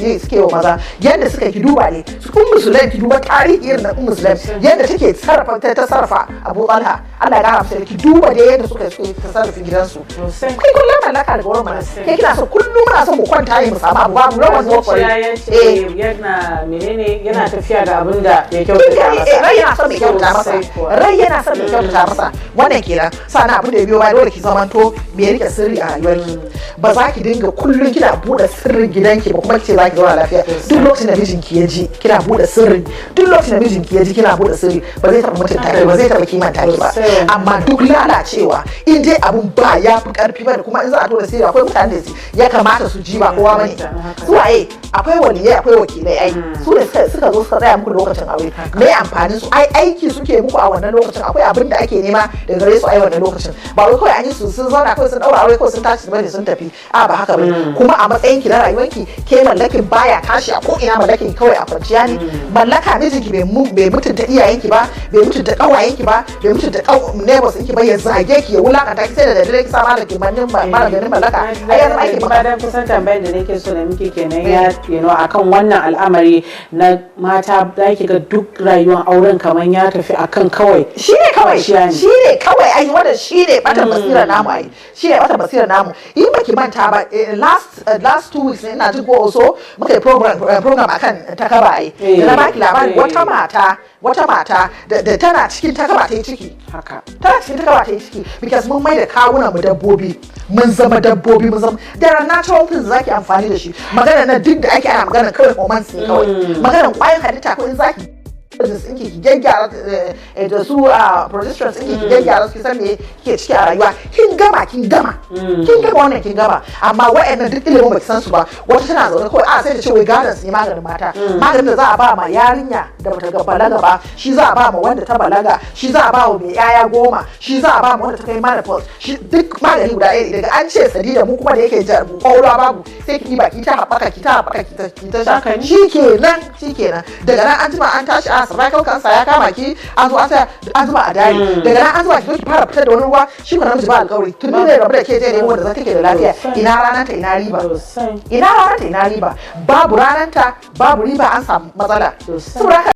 Ne suke wa maza yadda suka ki duba ne su Ummu Sulaim. Ki duba tarihi irin na Ummu Sulaim, yadda take sarrafa, ta sarrafa Abu Talha, Allah ya kara masa. Ki duba da yadda suka tasarrufin gidansu. Kai kullum mallaka daga wurin mana. Kai kina so kullum, muna so mu kwanta ne mu samu abu, babu rawan zo. Zuciya ya ce yana menene, yana tafiya da abin da ya kyautata masa. Rai yana son mai kyautata masa. Rai yana son mai kyautata masa. Wannan kenan. Sannan abin da ya biyo baya, dole ki zamanto mai rike sirri a rayuwarki. Ba za ki dinga kullum kina buɗe sirrin gidanki ba kuma ki ce za ki zauna lafiya. Duk lokacin da mijinki ya ji kina buɗe sirri, duk lokacin da mijinki ya ji kina buɗe sirri, ba zai taɓa mutunta ki ba, zai taɓa kimanta ki ba. Amma duk lalacewa, in dai abun ba ya fi karfi ba da kuma in za a tona sirri, akwai mutane da ya kamata su ji, ba kowa bane. Su waye? Akwai waliyai, akwai wakilai. Ai su da suka zo suka tsaya muku lokacin aure, me amfanin su? Ai aiki suke muku a wannan lokacin. Akwai abin da ake nema daga gare su ai wannan lokacin. Ba wai kawai an yi su sun zauna kawai sun daura aure, kawai sun tashi bane sun tafi. A ba haka bane. Kuma a matsayin ki na rayuwarki, ke mallakin baya tashi a ko ina, mallakin kawai a kwanciya ne mallaka. Mijinki bai mutunta iyayenki ba, bai mutunta kawayenki ba, bai mutunta neighbors ɗinki ba, ya zage ki, ya wulakanta ki, sai da daddare ki sa malamin malamin mallaka. Ai yanzu aiki maka dan kusan tambayar da nake so na miki kenan ya akan wannan al'amari na mata, za ki ga duk rayuwar auren kamar ya tafi akan kawai shi ne kawai, shi ne kawai. Ai wannan shi ne batan basira namu. Ai shi ne batan basira namu. In baki manta ba, last 2 weeks ne ina jin ko so, muka yi program akan takaba. Ai da na baki labari wata mata da tana cikin takaba ta yi ciki. Tana cikin takaba ta yi ciki, because mun mai da kawunan mu dabbobi, mun zama dabbobi, mun zama. There are natural things zaki amfani da shi. Magana na duk da ake ana magana kawai hormones ne kawai, maganar kwayan halitta ko in zaki ɗinki ki gyaggyara da su a progesterone ɗinki, ki gyaggyara su, ki san me kike ciki a rayuwa, kin gama, kin gama, kin gama wannan, kin gama. Amma wa'annan duk ilimin baki san su ba. Wata tana zaune kawai, a sai ta ce wai gadon su ne maganin mata. Maganin da za a ba ma yarinya da bata ga balaga ba, shi za a ba ma wanda ta balaga, shi za a ba wa mai yaya 10, shi za a ba ma wanda ta kai menopause, shi duk magani guda ɗaya. Daga an ce sadida, mu kuma da yake kwakwalwa babu, sai ki ɗiba ki ta haɓaka, ki ta haɓaka, ki ta sha. Shi kenan, shi kenan. Daga nan an jima an tashi, a cervical cancer ya kama ki, an zo an saya an zuba a dari. Daga nan an zuba, ki zo ki fara fitar da wani ruwa. Shi ko namiji ba alƙawari, tun zai rabu da ke, zai nemo wanda za take da lafiya. Ina ranar ta, ina riba? Ina ranar ta, ina riba? Babu ranar ta, babu riba, an samu matsala. Saboda haka